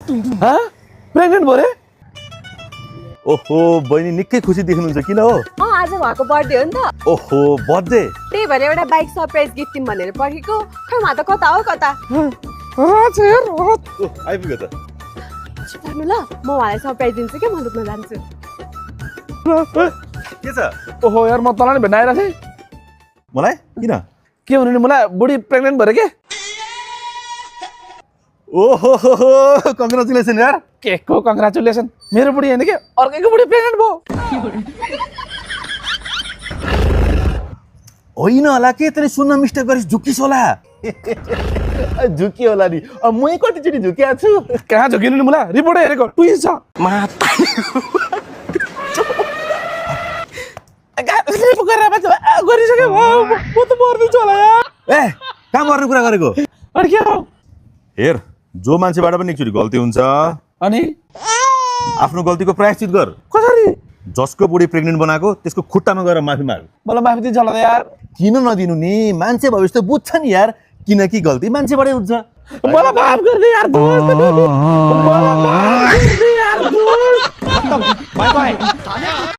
हाँ प्रेग्नेन्ट भयो रे ओहो बहिनी निकै खुसी देख्नुहुन्छ किन हो आज उहाँको बर्थडे हो नि त ओहो बर्थडे त्यही भएर एउटा बाइक सरप्राइज गिफ्ट दिउँ भनेर पर्खेको खै उहाँ त कता हो कता आइपुग्यो त भन्नु ल म उहाँलाई सरप्राइज दिन्छु क्या म लुक्न जान्छु के छ ओहो यार म तँलाई भेट्न आइरहेको थिएँ मलाई किन के भन्नु नि मलाई बुढी प्रेग्नेन्ट भयो के ओहो कङ्ग्रेचुलेसन यार के को कङ्ग्रेचुलेसन मेरो बुढी होइन के अर्कैको बुढी प्रेग्नेन्ट भयो होइन होला के तैँले सुन्न मिस्टेक गरिस् झुकिस होला झुकियो होला नि अब मै कतिचोटि झुकिया छु कहाँ झुकिनु नि मलाई रिपोर्ट हेरेको ट्विस्ट छ गरिसक्यो म त मर्दिन्छु होला यार ए कहाँ मर्ने कुरा गरेको अनि के हो हेर जो मान्छेबाट पनि एकचोटि गल्ती हुन्छ अनि आफ्नो गल्तीको प्रायश्चित गर कसरी जसको बुढी प्रेग्नेन्ट बनाएको त्यसको खुट्टामा गएर माफी माग मलाई माफी दिन्छ होला यार किन नदिनु नि मान्छे भविष्य बुझ्छ नि यार किनकि गल्ती मान्छेबाटै हुन्छ मलाई माफ गरिदे यार दोस्त मलाई माफ गरिदे यार दोस्त